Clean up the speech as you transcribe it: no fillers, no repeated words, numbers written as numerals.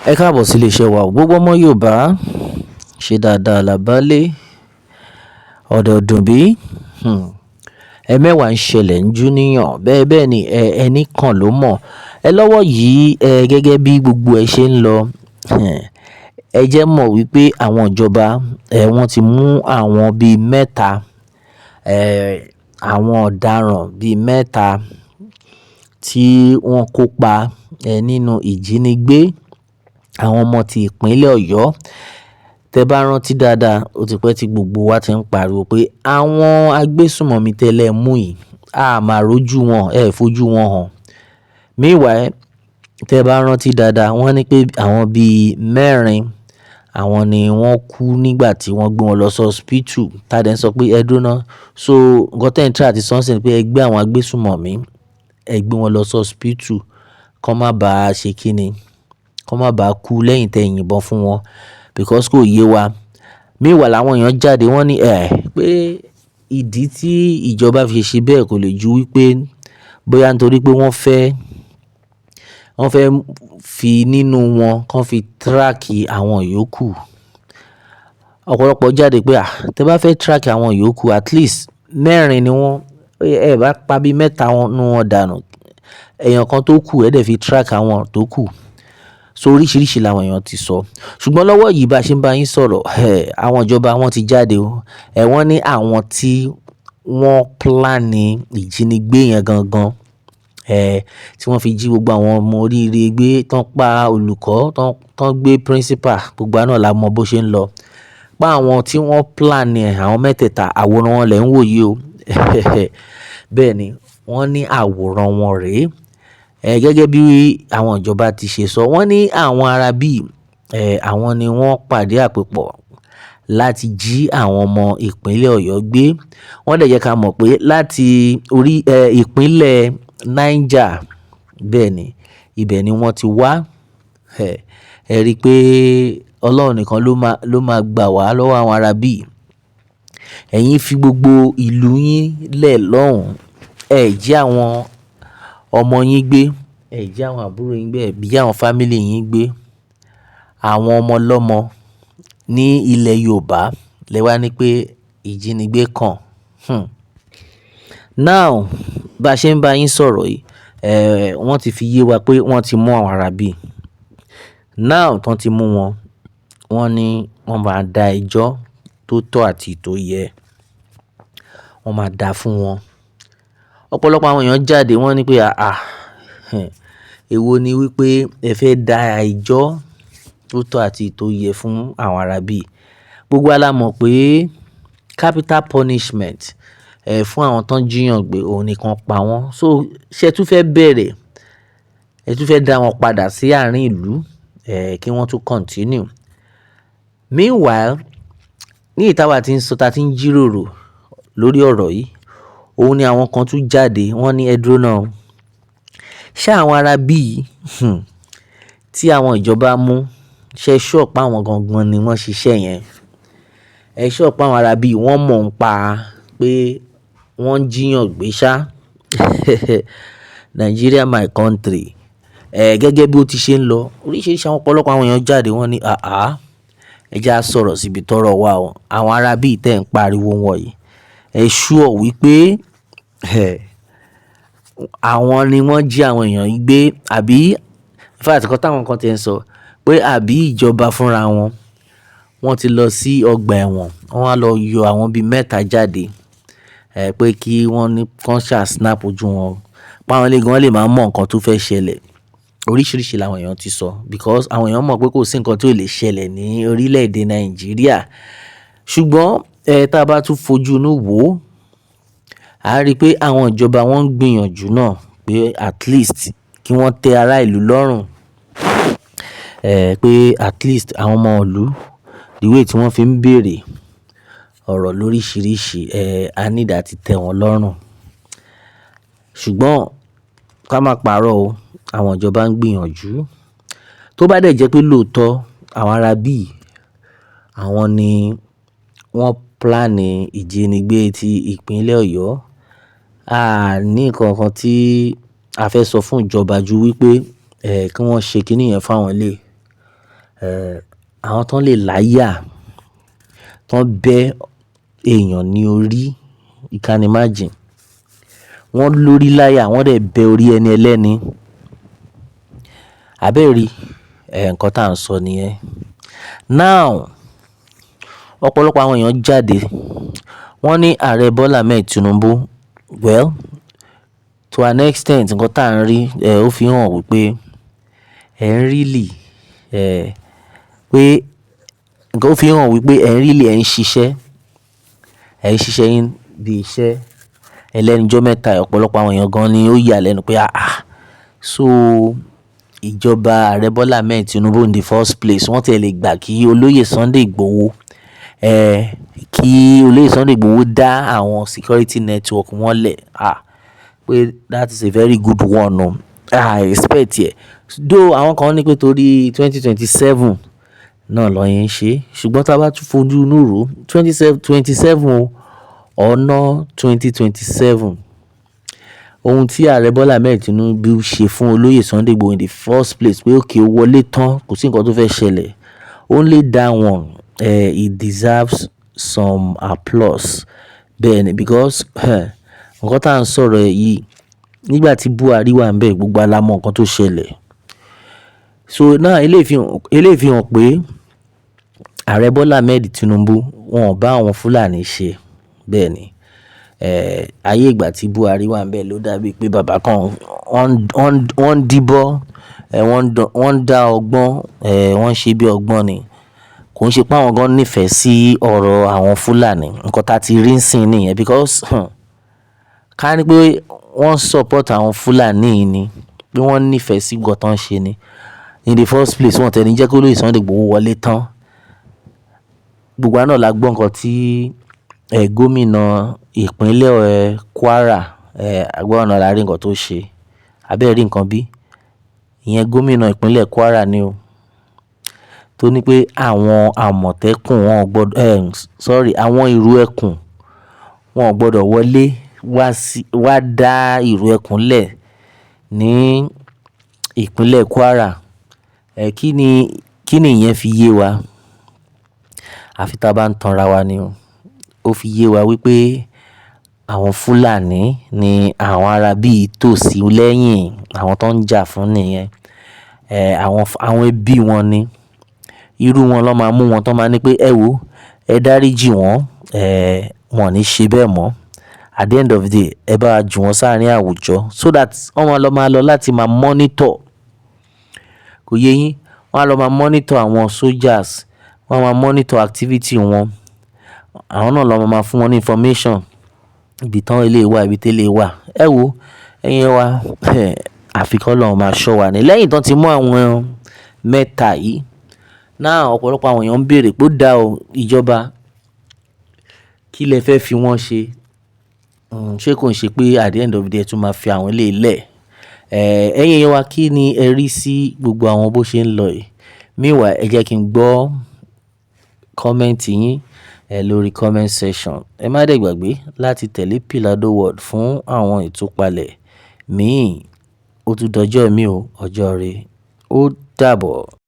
Ẹ káàbọ̀ sí iléeṣẹ́ wa. Gbogbo ọmọ Yorùbá ṣe dáadáa làbálé. Ọ̀dọ̀ dùn bí? Ẹ mẹ́wàá ń ṣẹlẹ̀ ń jú níyàn. Bẹ́ẹ̀ bẹ́ẹ̀ ni ẹni kan ló mọ̀. Ẹ lọ́wọ́ yìí, gẹ́gẹ́ bí gbogbo ẹ ṣe ń lọ. Ẹ jẹ́ mọ̀ wípé àwọn ìjọba, wọ́n ti mú àwọn bí mẹ́ta, àwọn ọ̀daràn bí mẹ́ta tí wọ́n kópa, nínú ìjínigbé àwọn ọmọ ti ìpínlẹ̀ Ọ̀yọ́. Tẹ bá rántí dáadáa, ó ti pẹ́ tí gbogbo wa ti ń pariwo pé àwọn agbésùnmọ̀mí tẹ́lẹ̀ mú yìí, a máa rojú wọn, ẹ fojú wọn hàn. Meanwhile, tẹ bá rántí dáadáa, wọ́n ní pé àwọn bí mẹ́rin, àwọn ni wọ́n kú nígbà tí wọ́n gbé wọn lọ sí hospital. Tádé ń sọ pé ẹ dúró ná. So nǹkan tí ẹ̀ ń try àti sọ ń sìn pé ẹ gbé àwọn agbésùnmọ̀mí, ẹ gbé wọn lọ sí hospital, kó má bá ṣe kíni, kó má bá kú lẹ́yìn tí ẹ yìnbọn fún wọn because kò yé wa. Meanwhile, àwọn èèyàn jáde wọ́n ní pé ìdí tí ìjọba fi ṣe bẹ́ẹ̀ kò lè ju wípé bóyá nítorí pé wọ́n fẹ́ fi nínú wọn kó fi track àwọn yòókù. Ọ̀pọ̀lọpọ̀ jáde pé à, tí ẹ bá fẹ́ track àwọn yòókù, at least mẹ́rin ni wọ́n, ẹ bá pa bí mẹ́ta nínú wọn dànù. Èèyàn kan tó kù ẹ dẹ̀ fi track àwọn tó kù. So oríṣìíríṣìí làwọn èèyàn ti sọ. Ṣùgbọ́n lọ́wọ́ yìí bá ṣe ń bá yín sọ̀rọ̀, àwọn ìjọba wọ́n ti jáde o. Wọ́n ní àwọn tí wọ́n plan ìjínigbé yẹn gangan, tí wọ́n fi jí gbogbo àwọn ọmọ oríire gbé, tán pa olùkọ́, tán gbé principal, gbogbo wa náà la mọ bó ṣe ń lọ. Pé àwọn tí wọ́n plan ẹ̀, àwọn mẹ́tẹ̀ẹ̀ta, àwòrán wọn lẹ̀ ń wò yìí o. Bẹ́ẹ̀ ni, wọ́n ní àwòrán wọn rèé. Gẹ́gẹ́ bí àwọn ìjọba ti ṣe sọ, wọ́n ní àwọn ará bí, àwọn ni wọ́n pàdé àpòpọ̀ láti jí àwọn ọmọ ìpínlẹ̀ Ọ̀yọ́ gbé. Wọ́n dẹ̀ jẹ́ ká mọ̀ pé láti orí, ìpínlẹ̀ Niger, bẹ́ẹ̀ ni, ibẹ̀ ni wọ́n ti wá. Ẹ rí i pé Ọlọ́run nìkan ló máa gbà wá lọ́wọ́ àwọn ará bí. Ẹ̀yin fi gbogbo ìlú yín lẹ̀ lọ́hùn. Ẹ jí àwọn ọmọ yín gbé, ẹ jí àwọn àbúrò yín gbé, ẹ jí àwọn family yín gbé. Àwọn ọmọ lọ́mọ ní ilẹ̀ Yorùbá lẹ wá ní pé ìjínigbé kan. Now, bá ṣe ń bá yín sọ̀rọ̀ yìí, wọ́n ti fi yé wa pé wọ́n ti mú àwọn ará bí. Now tán tí mú wọn, wọ́n ní wọ́n máa dá ẹjọ́ tó tọ́ àti tó yẹ. Wọ́n máa dá fún wọn. Ọ̀pọ̀lọpọ̀ àwọn èèyàn jáde wọ́n ní pé àà, èwo ni wípé ẹ fẹ́ dá ẹjọ́ tó tọ́ àti tó yẹ fún àwọn ará bí. Gbogbo wa la mọ̀ pé capital punishment, fún àwọn tó ń jíyàn gbé, òun ni kan pa wọ́n. So ṣé ẹ tún fẹ́ bẹ̀rẹ̀? Ẹ tún fẹ́ dá wọn padà sí àárín ìlú, kí wọ́n tún continue. Meanwhile, ní ìta wa tí ń sọ, ta tí ń jíròrò lórí ọ̀rọ̀ yìí, òun ni àwọn kan tún jáde, wọ́n ní ẹ dúró náà. Ṣé àwọn ará bí yìí, tí àwọn ìjọba mú, ṣé sure pé àwọn gangan ni wọ́n ṣiṣẹ́ yẹn? Ẹ sure pé àwọn ará bí wọ́n mọ̀ ń pa pé wọ́n ń jíyàn gbé ṣá? Nigeria my country. Gẹ́gẹ́ bí ó ti ṣe ń lọ, oríṣìíríṣìí àwọn ọ̀pọ̀lọpọ̀ àwọn èèyàn jáde wọ́n ní àá, ẹ jẹ́ á sọ̀rọ̀ síbi tọ́rọ̀ wà o. Àwọn ará bí tẹ̀ ń pariwo wọ̀nyí. Ẹ sure wípé, àwọn ni wọ́n jí àwọn èèyàn yìí gbé àbí in fact nǹkan táwọn kan tí ń sọ pé àbí ìjọba fúnra wọn, wọ́n ti lọ sí ọgbà ẹ̀wọ̀n, wọ́n á lọ yọ àwọn bí mẹ́ta jáde, pé kí wọ́n ní kí wọ́n ṣà snap ojú wọn. Pé àwọn eléyìí gan lè máa mọ̀ nǹkan tó fẹ́ ṣẹlẹ̀. Oríṣìíríṣìí làwọn èèyàn ti sọ because àwọn èèyàn mọ̀ pé kò sí nǹkan tí ò lè ṣẹlẹ̀ ní orílẹ̀ èdè Nàìjíríà. Ṣùgbọ́n, tí a bá tún fojú inú wò, a rí pé àwọn ìjọba wọ́n ń gbìyànjú náà pé at least kí wọ́n tẹ ará ìlú lọ́rùn. Pé at least àwọn ọmọ ìlú, the way tí wọ́n fi ń bèèrè ọ̀rọ̀ lóríṣìíríṣìí, a need àti tẹ wọn lọ́rùn. Ṣùgbọ́n ká má parọ́ o, àwọn ìjọba ń gbìyànjú. Tó bá dẹ̀ jẹ́ pé lóòótọ́ àwọn ará bí, àwọn ni wọ́n plan ìjínigbé ti ìpínlẹ̀ Ọ̀yọ́, a ní nǹkan kan tí a fẹ́ sọ fún ìjọba ju wípé, kí wọ́n ṣe kíní yẹn fún àwọn eléyìí. Àwọn tó lè láyà, tó ń bẹ́ èèyàn ní orí, you can imagine. Wọ́n lórí láyà, wọ́n dẹ̀ bẹ orí ẹni ẹlẹ́ni. Àbẹ́ẹ̀rí, nǹkan tí à ń sọ nìyẹn. Now, ọ̀pọ̀lọpọ̀ àwọn èèyàn jáde. Wọ́n ní Ààrẹ Bọ́lá Ahmed Tinubu, well, to an extent, nǹkan tí à ń rí, ó fi hàn wípé ẹ̀ ń really, pé nǹkan ó fi hàn wípé ẹ̀ ń really ẹ̀ ń ṣiṣẹ́ yín bí iṣẹ́. Ẹlẹ́nu jọ́ mẹ́ta, ọ̀pọ̀lọpọ̀ àwọn èèyàn gan ni ó yà lẹ́nu pé àáà. So ìjọba Ààrẹ Bọ́lá Ahmed Tinubu in the first place, wọ́n ti ẹ lè gbà kí olóyè Sunday Igboho, kí olóyè Sunday Igboho dá àwọn security network wọn lẹ̀. Ah, pé that is a very good one o. I expect ẹ. Though àwọn kan ní pé torí 2027 náà ló yẹn ń ṣe. Ṣùgbọ́n tí a bá tún fojú inú ro 2027 o, ọ̀nà 2027. Ohun tí Ààrẹ Bọ́lá Ahmed Tinubu ṣe fún olóyè Sunday Igboho in the first place pé okay ó wọlé tán, kò sí nǹkan tó fẹ́ ṣẹlẹ̀. Only that one, he deserves some applause. Bẹ́ẹ̀ ni because nǹkan tí à ń sọ̀rọ̀ yìí, nígbà tí Buhari wà níbẹ̀, gbogbo wa la mọ nǹkan tó ṣẹlẹ̀. So now eléyìí fi hàn pé Ààrẹ Bọ́lá Ahmed Tinubu wọn ò bá àwọn Fúlàní ṣe. Bẹ́ẹ̀ ni. Ayé ìgbà tí Buhari wà níbẹ̀ ló dàbí pé bàbá kan wọ́n ń díbọ́, wọ́n ń dá ọgbọ́n, wọ́n ń ṣe bí ọgbọ́n ni. Kò ń ṣe pé àwọn gan nífẹ̀ẹ́ sí ọ̀rọ̀ àwọn Fúlàní. Nǹkan tí a ti rí ńsìn nìyẹn because ká ní pé wọ́n support àwọn Fúlàní yìí ni, pé wọ́n nífẹ̀ẹ́ sí nǹkan tó ń ṣe ni. In the first place, wọ́n tẹ̀ ní jẹ́ kí olóyè Sunday Igboho wọlé tán. Gbogbo wa náà la gbọ́ nǹkan tí, gómìnà ìpínlẹ̀ Kwara, gbogbo wa náà la rí nǹkan tó ṣe. Àbí ẹ rí nǹkan bí? Ìyẹn gómìnà ìpínlẹ̀ Kwara ni o. Tó ní pé àwọn àmọ̀tẹ́kùn wọn ò gbọdọ̀, sorry, àwọn ìrù ẹkùn wọn ò gbọdọ̀ wọlé wá sí, wá dá ìrù ẹkùn lẹ̀ ní ìpínlẹ̀ Kwara. Kí ni ìyẹn fi yé wa? Àfi tí a bá ń tanra wa ni o. Ó fi yé wa wípé àwọn Fúlàní ni àwọn ará bí tò sí lẹ́yìn àwọn tó ń jà fún nìyẹn. Àwọn ẹbí wọn ni. Irú wọn ló máa mú wọn tó máa ní pé ẹ wo, ẹ dáríjì wọ́n, wọ́n ò ní ṣe bẹ́ẹ̀ mọ́. At the end of the day, ẹ bá ju wọn sáàrín àwùjọ so that wọ́n máa lọ láti máa monitor. Kò yé yín? Wọ́n á lọ máa monitor àwọn soldiers, wọ́n á máa monitor activity wọn. Àwọn náà ló máa fún wọn ní information ibi tán eléyìí wà, ibi tí eléyìí wà. Ẹ wo, ẹ̀yin wa, àfi kí Ọlọ́run máa ṣọ́ wa ní. Lẹ́yìn tí wọ́n ti mú àwọn mẹ́ta yìí, now ọ̀pọ̀lọpọ̀ àwọn èèyàn ń bèèrè pé ó dá o ìjọba, kí lẹ fẹ́ fi wọ́n ṣe? Ṣé kò ń ṣe pé at the end of the day ẹ tún máa fi àwọn eléyìí lẹ̀? Ẹ̀yin èèyàn wa, kí ni ẹ rí sí gbogbo àwọn bó ṣe ń lọ yìí? Meanwhile, ẹ jẹ́ kí n gbọ́ comment yín, lórí comment section. Ẹ má dẹ̀ gbàgbé láti tẹ̀lé Pilado World fún àwọn ìtúpalẹ̀ míì. Ó tún dọjọ́ mi o, ọjọ́ ire. Ó dàbọ̀.